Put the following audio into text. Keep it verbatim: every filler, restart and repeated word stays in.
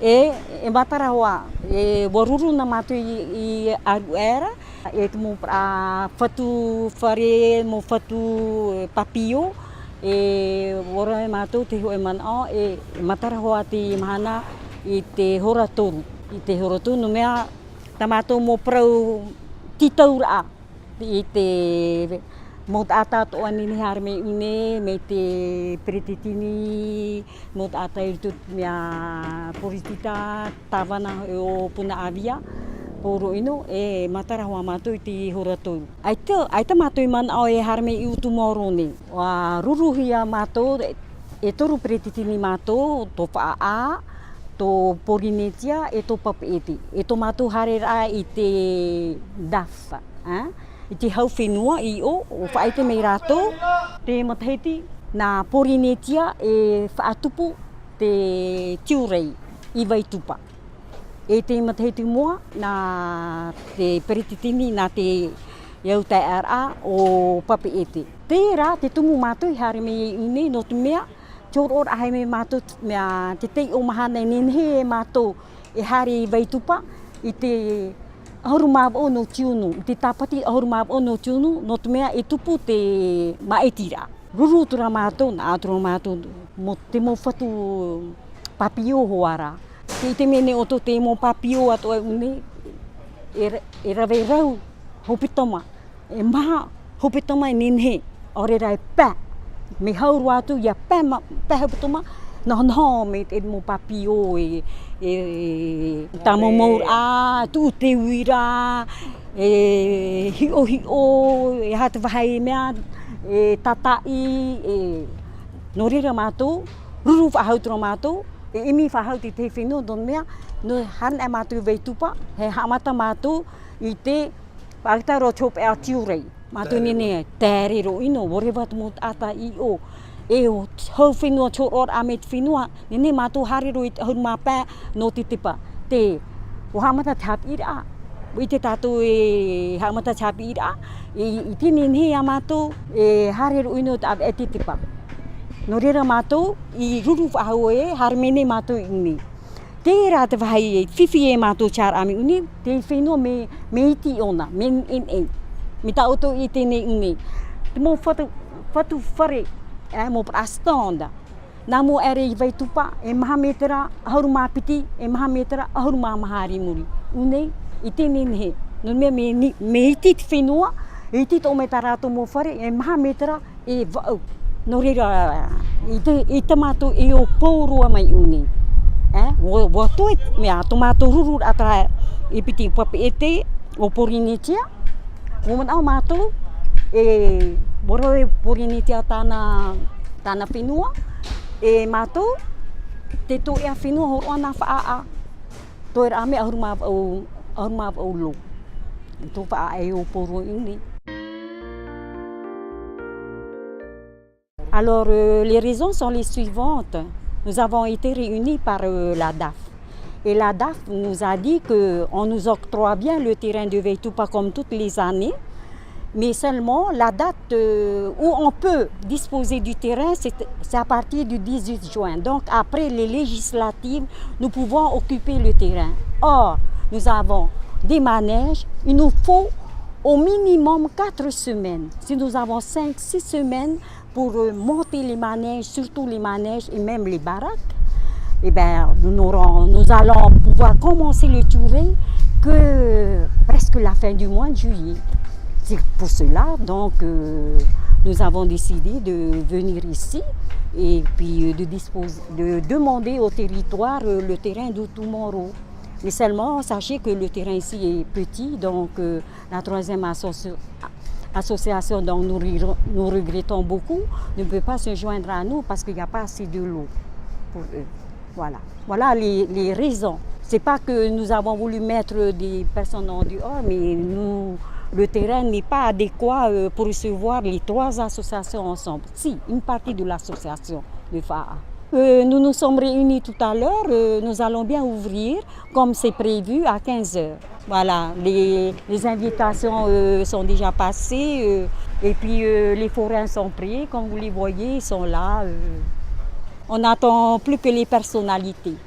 E, e matara hoʻi, e, ʻua ruru na mātou i, i Aruera, e te mau, a, fatu fare, mau fatu, e, papio, e, ʻua ora mātou te hōʻē manaʻo, e, e matara hoʻi te mahana i te hora toru, i te hora toru, nō te mea tā mātou mau parau tītauraʻa. I te mau taʻata atoʻa e nehenehe e haere mai i ʻō nei, mai te peretiteni, mau taʻata i roto i te mea poritita, tāvana o Punaʻauia, Poroʻino, e matara hoʻi mātou i te hora toru. ʻAita, ʻaita mātou i manaʻo e haere mai i ʻō i Tūmaoro nei. ʻUa ruruhia mātou, e toru peretiteni mātou, tō Faʻaʻā, tō Porinetia, e tō Papeʻete. E tō mātou haereraʻa i te DAF, ā? I te hau fenua i ʻō, ʻua faʻaʻite mai rātou, te matahiti, nā Porinetia e faʻatupu te tiurei i Vaitupa. E te matahiti mua, nā te peretiteni, nā te au taeaʻeraʻa o Papeʻete. Terā te tumu mātou i haere mai i ʻō nei, nō te mea, te hōroʻaraʻa mai mātou, mea, te teiʻo mahana e nehenehe e mātou e haere i Vaitupa, i te ʻahuru mā vaʻu nō Tiunu, i te tāpati ʻahuru mā vaʻu nō Tiunu, nō te mea e tupu te māʻitiraʻa. Ruru atu ra mātou, nā atu ra mātou, mau, te mau fatu papio hoʻi ra. Tē ʻite mai nei ʻoutou te mau papio atoʻa i ʻō nei, e ra-, e rave rau hepetoma, e maha hepetoma e nehenehe, ʻaore rā e pae. Mea hau roa atu ʻia pae ma-, pae hepetoma, nohonoho mai te mau papio e, e, e tāmaumauraʻa, tuʻu te uira, e hiʻohiʻo, e aha te vāhi mea, e tātaʻi, e, nō reira mātou, ruru faʻahou atu ra mātou, e ʻimi faʻahou i te fenua, nō te mea, nō haere ana mātou i Vaitupa, e haʻamata mātou i te faʻaʻite roa i te hopeʻa tiurei. Mātou e nehenehe e taere roa ʻino, ʻua reva te mau taʻata i ʻō. E ʻo te hau fenua, te hōroʻaraʻa mai te fenua, nehenehe mātou haere roa i te ʻahuru mā pae nō te tepa. Te, ʻua haʻamata te haʻapiʻiraʻa, ʻua ʻite tātou e haʻamata te haʻapiʻiraʻa, e, i te nehenehe ia mātou e haere roa ʻino i te ʻāvaʻe te tepa. Nō reira mātou i ruru faʻahou e haere mai nei mātou i ʻō nei. Terā te vāhi e fifi e mātou te haereraʻa mai i ʻō nei, te fenua mea, mea iti ʻōna, mea neʻeneʻe. Mai tā ʻoutou i ʻite nei i ʻō nei. Te mau fatu, fatu fare, e, mau stand. Nā mua aʻe ra i Vaitupa, e maha mētera ʻahuru mā piti, e maha mētera ʻahuru mā maha i muri. I ʻō nei, i te nehenehe. Nō te mea mea ni-, mea iti te fenua, e iti atoʻa mai tā rātou mau fare, e maha mētera e vaʻu. Nō reira, i te, i tā mātou e ʻō pauroa mai i ʻō nei. E, ʻua, ʻua toe, mea, tō mātou ruru atoʻa ra i piti Papeʻete, ʻo Porinetia. ʻUa manaʻo mātou, e, ʻua rave Porinetia tāna, tāna fenua, e mātou, te tō ʻoe fenua hōroʻa nā Faʻaʻā. Toe ra mea ʻahuru mā vaʻu, ʻahuru mā vaʻu lō. Tō Faʻaʻā e ʻō pauroa i ʻō nei. Alors, euh, les raisons sont les suivantes. Nous avons été réunis par, euh, la DAF. Et la DAF nous a dit que on nous octroie bien le terrain de Vaitupa comme toutes les années. Mais seulement, la date, euh, où on peut disposer du terrain, c'est, c'est à partir du dix-huit juin. Donc, après les législatives, nous pouvons occuper le terrain. Or, nous avons des manèges. Il nous faut au minimum quatre semaines. Si nous avons cinq, six semaines, pour, euh, monter les manèges, surtout les manèges et même les baraques, eh ben, nous n'aurons, nous allons pouvoir commencer le tiurei que presque la fin du mois de juillet. C'est pour cela, donc, euh, nous avons décidé de venir ici et puis, euh, de disposer, de demander au territoire, euh, le terrain de Tūmaoro. Mais seulement, sachez que le terrain ici est petit, donc, euh, la troisième associ-, association, donc nous, re-, nous regrettons beaucoup, ne peut pas se joindre à nous parce qu'il n'y a pas assez de lots pour eux. Voilà. Voilà les, les raisons. C'est pas que nous avons voulu mettre des personnes en dehors, mais nous, le terrain n'est pas adéquat, euh, pour recevoir les trois associations ensemble. Si, une partie de l'association de Faʻaʻā. Euh, nous nous sommes réunis tout à l'heure, euh, nous allons bien ouvrir comme c'est prévu à quinze heures. Voilà, les, les invitations, euh, sont déjà passées, euh, et puis, euh, les forains sont prêts, comme vous les voyez, ils sont là, euh. On n'attend plus que les personnalités.